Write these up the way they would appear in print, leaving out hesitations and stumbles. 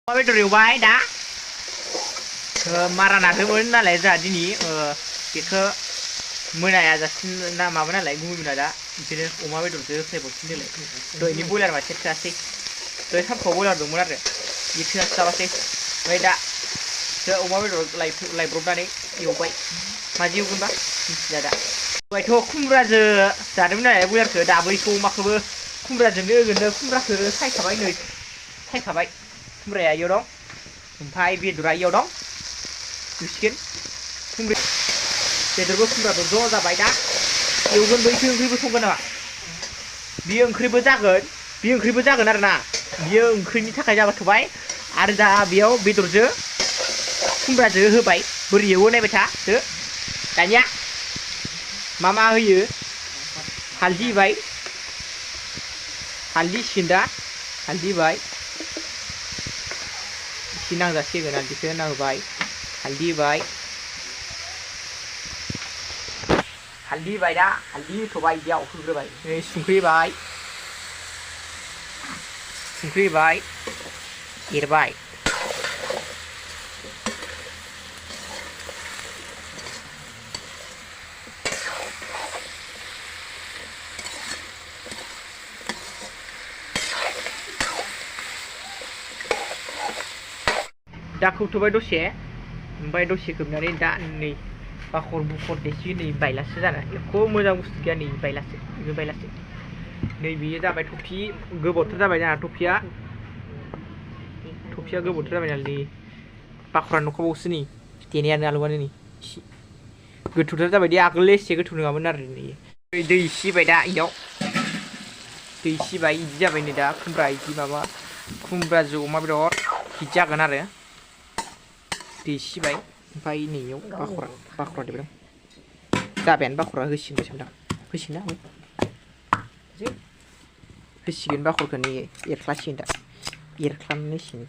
बेदर एवबाय दा मारा नादोंमोन नालाय जोंहा दिनै बेखौ मोनाया जासिन ना माबा नालाय गुबुना दा बिदिनो अमा बेदरजों होफैबावसिन देलाय दहायनि बयलार मासे थोआसै दहाय सानफ्राव बयलार दंमोन आरो बे थोआसै जाबासै ओमफ्राय दा अमा बेदर लायब्रबनानै एवबाय माजों एवगोनबा मिथिला दा दहायथ' खुमब्राजों जादोंमोन नालाय बयलारखौ दाबो बेखौ अमाखौबो खुमब्राजोंनो ओरैनो खुमब्राखौ सायखाबाय नै सायखाबाय खुमब्राया इयाव दं ओमफ्राय बेदरा इयाव दं नुसिगोन खुमब्रा बेदरबो खुमब्राबो ज' जाबाय दा एवगोन बैखौ ओंख्रिबो संगोन नामा बियो ओंख्रिबो जागोन आरोना बियो ओंख्रिनि थाखाय जाबाथ'बाय आरो दा बेयाव बेदरजों खुमब्राजों होबाय बोरै एवो नायबाय था दानिया मा होयो हालदै होबाय हालदै सिगोन दा हालदै होबाय एसे नांजासिगोन हालदैखौ होना होबाय हालदै होबाय दा हालदै होथ'बाय बेयाव होग्रोबाय नै संख्रि होबाय एरबाय दा खोबथ'बाय दसे ओमफ्राय दसे खोबनानै दा नै बाखर बुखर देसि नै बायलासो जाना एख' मोजां बुस्थु गैया नै बायलासो नै बेयो जाबाय थफि गोबावथार जाबाय जोंहा थफिया गोबावथार जाबाय नालाय नै बाखरा न'खबावसो नै देनायानो आलुआनो नै एसे गोथौथार जाबाय दे आगोल एसे गोथौ नङामोन आरो नै दै सिबाय दा इयाव दै सिबाय इदि जाबाय नै दा खुमब्राजों अमा बेदर बिदि जागोन आरो दै सिबाय ओमफ्राय नैयाव बाखरा देबाय जाबायानो बाखरा होसिगोन सानदां होसिगोन ना होसिगोन बाखरखौ नै एरख्लासिगोन दा एरख्लानानै होसिगोन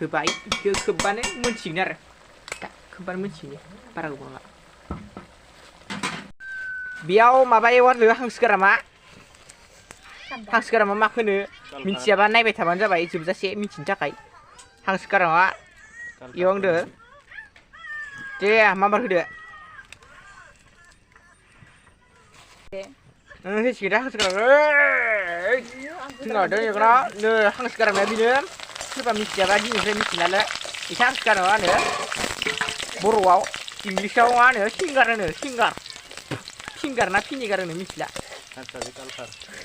होबाय बेखौ खोबबानो मोनसिगोन आरो दा खोबबानो मोनसिगोन बारा गोबाव नङा बेयाव माबा एव आरो हांसो गारामा मा होनो मिथियाबा नायबाय थाबानो जाबाय जोबजासे मिथिनो थाखाय हांसो गारामा एवहांदो दे माबार होदो होसिगोन दा हांसो गारामा हांसो गारामाया बेनो सोरबा मिथियाबा दिनैनिफ्राय मिथिलानो एसे हांसो गारामा होनो बर'आव इंलिसाव मा होनो फिंगार ना फिनिगार होनो मिथिला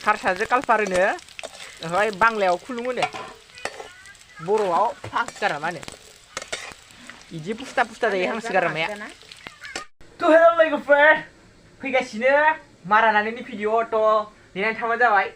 हारसाजों कालपार होनो ओमफ्राय बांलायाव खुलुम होनो बर'आव हांसो गारामा होनो बिदि पुस्ता जायो हांसो गारामाया थ' हेल' लोगोफोर फैगासिनो मारा नानायनि भिडिअ' थ' नेनानै थाबानो जाबाय